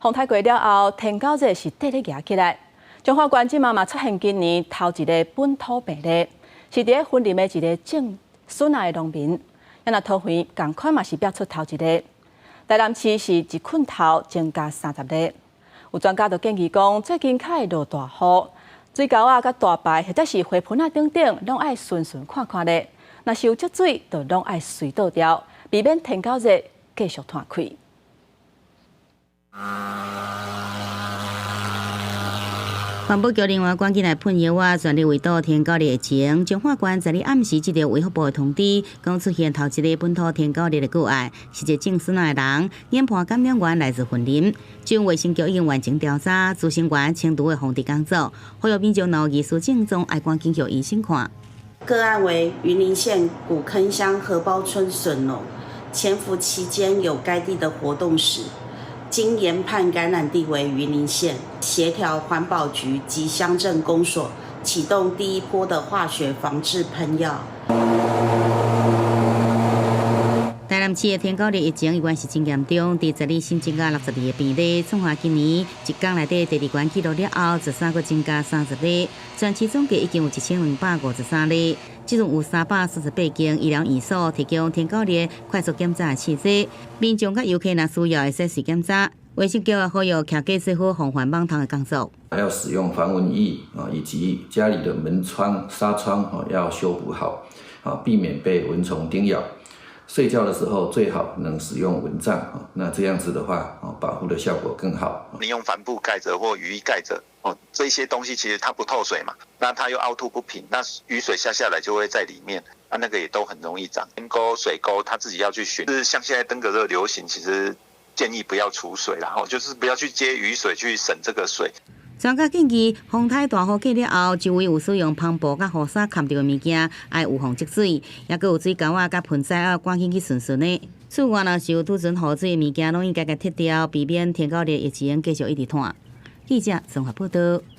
風颱過了後，天狗熱是綴咧夯起來。彰化縣這馬嘛出現今年頭一个本土病例，是佇咧雲林的一个種筍仔的農民。啊若桃園仝款嘛是爆出頭一个，台南市是一困頭增加30例。有專家就建議講，最近較會落大雨，水溝仔佮大排或者是花盆仔等等，攏愛巡巡看看咧。若是有積水，就攏愛隨倒掉，避免天狗熱繼續湠開。環保局人員趕緊來噴藥仔，全力圍堵天狗熱疫情。彰化縣昨日暗時接到衛福部的通知，講出現頭一个本土天狗熱的個案，是一個種筍仔的人，研判感染源來自雲林。中衛生局已經完成調查，諮詢員清除的防治工作，呼籲民眾若有疑似症狀，愛趕緊予醫生看。個案為雲林縣古坑鄉荷包村筍農，潛伏期間有該地的活動史。經研判感染地為雲林縣，協調環保局及鄉鎮公所啟動第一波的化學防治噴藥。台南市的天狗熱疫情依然是真嚴重，佇昨日新增加62个病例，創下今年一工內底第二懸紀錄了後，十三閣增加30例，全市總計已經有1253例。這陣有338間醫療院所提供天狗熱快速檢查的試劑，民眾佮遊客若需要會使隨檢查。衛生局也呼籲徛家做好防範蠓蟲的工作。還要使用防蚊液啊，以及家裡的門窗、紗窗啊要修補好，啊，避免被蚊蟲叮咬。睡覺的時候最好能使用蚊帳啊，那這樣子的話啊，保護的效果更好。你用帆布蓋著或雨衣蓋著哦，這些東西其實它不透水嘛，那它又凹凸不平，那雨水下下來就會在裡面，啊，那個也都很容易長。溝水溝，他自己要去巡。就是像現在登革熱流行，其實建議不要儲水，然後就是不要去接雨水去省這個水。專家建議，風颱大雨過了後，周圍有使用帆布佮雨傘蓋著的物件，愛預防積水，抑閣有水溝仔佮盆栽仔，趕緊去巡巡的。此外，若是有儲存雨水的物件，攏應該共撤掉，避免天狗熱疫情繼續一直湠。記者綜合報導。